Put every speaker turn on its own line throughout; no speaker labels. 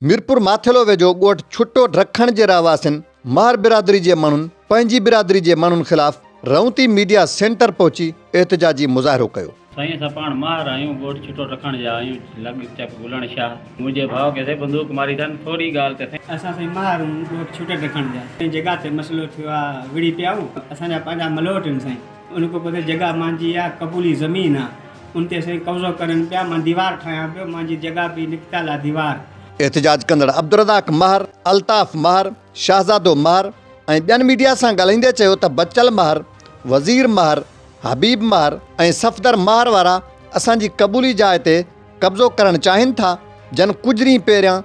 ميرپور ماٿيلو ويجهو ڳوٺ ڇٽو ڊکڻ جي رهواسين مهر برادري جي ماڻهن پنهنجي برادري جي ماڻهن خلاف رونتي ميڊيا سينٽر پهچي احتجاجي مظاهرو ڪيو.
سائين اسان پاڻ ماهر آهيون ڳوٺ ڇٽو ڊکڻ جا آهيون لڳ چڪ گلڻ شاهه. منهنجي ڀاء کي سائين بندوق ماري اٿن ٿوري ڳالهه تي سائين.
اسان سائين ماهر آهيون ڳوٺ ڇٽو ڊکڻ جا سائين جڳهه تي مسئلو ٿيو آ وڙهي پيا آهيون اسان جا پنهنجا ملوٽ آهن سائين ان کان پوء جڳهه مانجي آ قبولي زمين آ. ان تي سائين قبضو ڪرن پيا، مان ديوار ٺاهيان پيو، مانجي جڳهه به نڪتل آ ديوار.
احتجاج ڪندڙ عبدالرزاق مهر، الطاف مهر، شاهزادو مهر ۽ ٻين ميڊيا سان ڳالهائيندي چيو ته بچل مهر، وزير مهر، حبيب مهر ۽ صفدر مهر وارا اسان جي قبولي جاء تي قبضو ڪرڻ چاهين ٿا، جن ڪجهه ڏينهن پهريان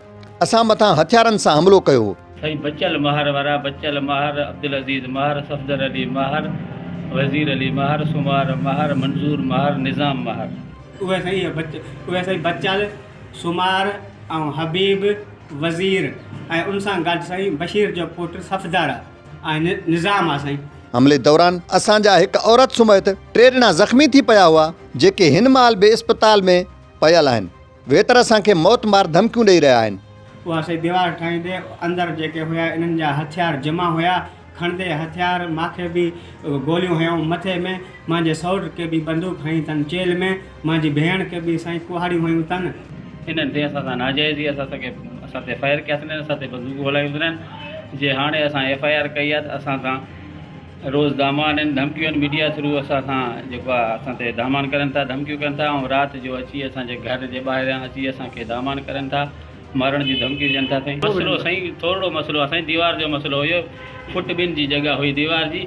اسان مٿان هٿيارن سان حملو ڪيو هو.
سائين بچل مهر وارا، بچل مهر، عبدالعزيز مهر، صفدر علي مهر، وزير علي مهر، سومار مهر، منظور مهر، نظام مهر.
اهي سائين اهي سائين بچل، سومار ۽ حبيب، وزير ۽ ان سان گڏ سائين بشير جو پٽ صفدر ۽ نظام آ سائين.
حملي دوران اسان جا هڪ عورت سميت ٽي ڄڻا زخمي ٿي پيا هئا، جيڪي هن مهل به اسپتال ۾ پيل آهن. ويتر اسان کي موت مار ڌمڪيون ڏئي رهيا آهن.
اها سئي ديوار ٺاهيندي اندر جيڪي هيا انهن جا هٿيار جمع هيا، کڻندي هٿيار ماکي به گوليون هنيائون مٿي ۾، مانجي سئوٽ کي به بندوق هنئي تن چيلهه ۾، مانجي ڀيڻ کي به سائين ڪهاڙيون هنيون تن.
انهن تي اسان سان ناجائزي اسان کي اسان تي فائر ڪيا اٿن اسان تي بندوقون هلايون اٿن جي هاڻي اسان ايف I R ڪئي آهي ته اسان سان روز دامان آهن ڌمڪيون آهن ميڊيا ٿرو اسان سان جيڪو آهي اسان تي دامان ڪرن ٿا ڌمڪيون ڪن ٿا ۽ رات جو اچي اسان جي گهر جي ٻاهريان اچي اسان کي دامان ڪرن ٿا مارڻ جون ڌمڪيون ڏين ٿا سائين مسئلو سائين ٿورڙو مسئلو آهي سائين ديوار جو مسئلو هيو فٽ ٻن جي جڳهه هئي ديوار جي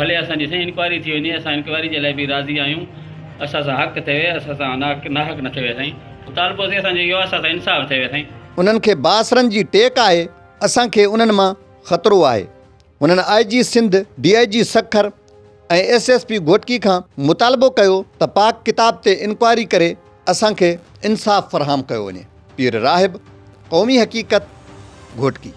ڀلي اسان جي سائين انڪوائري ٿي وڃي اسان انڪوائري جي لاء به راضي آهيون اسان سان حق ٿئي اسان سان ناحق نه ٿئي سائين مطالبو سائين اسان جو اهو آهي اسان سان انصاف ٿئي سائين.
انهن کي بااثرن جي ٽيڪ آهي اسان کي انهن مان خطرو آهي. هنن I G Sindh, D I G Sukkur ۽ S S P Ghotki کان مطالبو ڪيو ته پاڪ ڪتاب تي انڪوائري ڪري اسان کي انصاف فراهم ڪيو وڃي. پير راهب، قومي حقيقت، گهوٽڪي.